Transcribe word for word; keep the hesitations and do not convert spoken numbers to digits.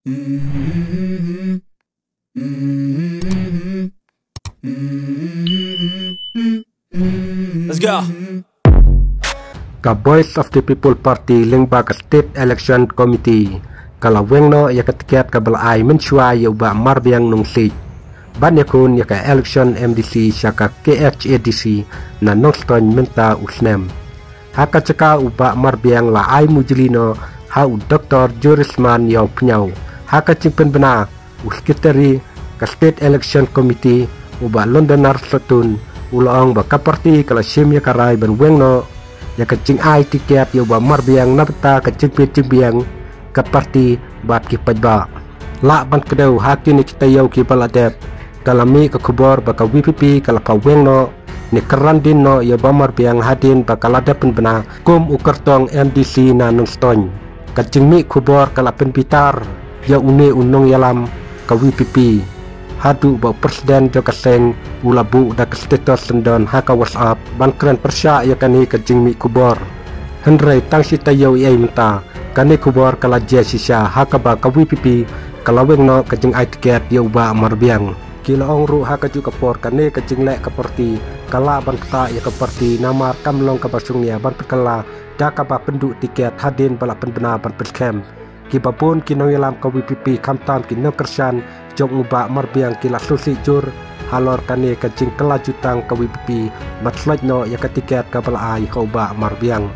Let's go. Ka Voice of the People Party lyngba ka State Election Committee ka la weng noh ïa ka tiket kaba la ai mynshuwa ïa u Bah Marbiang Nongsiej ban ïakhun ïa ka election M D C sha ka K H A D C na Nongstoiñ mynta u snem. Ha ka jaka u Bah Marbiang la ai mujli noh ha u Doktor Jurisman Ïawphniaw. Ha ka jingpynbna u Secretary ka State Election Committee u Bah Londonar Satun u la ong ba ka party ka la shim ïa ka rai ban weng noh ïa ka jingai tiket ïa u Bah Marbiang na bynta ka jingpeit jingbiang ka party bad ki paidbah. Lah ban kdew ha kine ki taïew kiba la dep ka la mih ka khubor ba ka V P P ka la pynweng noh ne kyrpang dien noh ïa u Bah Marbiang hadien ba ka la dep pynbna kum u kyrtong M D C na Nongstoiñ. Ka jingmih khubor ka la pynbitar ïa une u nongïalam ka V P P haduh ba u president jong ka seng u la buh da ka status syndon ha ka WhatsApp ban kren pyrshah ïa kane ka jingmih khubor. Hynrei tang shi taïew ei ei mynta kane khubor ka la jia shisha ha kaba ka V P P ka la weng noh ka jingai tiket ïa u Bah Marbiang. Ki la ong ruh ha kajuh ka por kane ka jingleh ka party ka lah ban ktah ïa ka party namar kam long kaba shongnia ban pynkylla da kaba pynduh tiket hadien ba la pynbna ban pynskhem. Kiba bun ki nongïalam ka V P P khamtam ki nongkyrshan jong u Bah Marbiang ki la sngewsih jur halor kane ka jingkylla jutang ka V P P ban shlot noh ïa ka tiket kaba la ai ha u Bah Marbiang.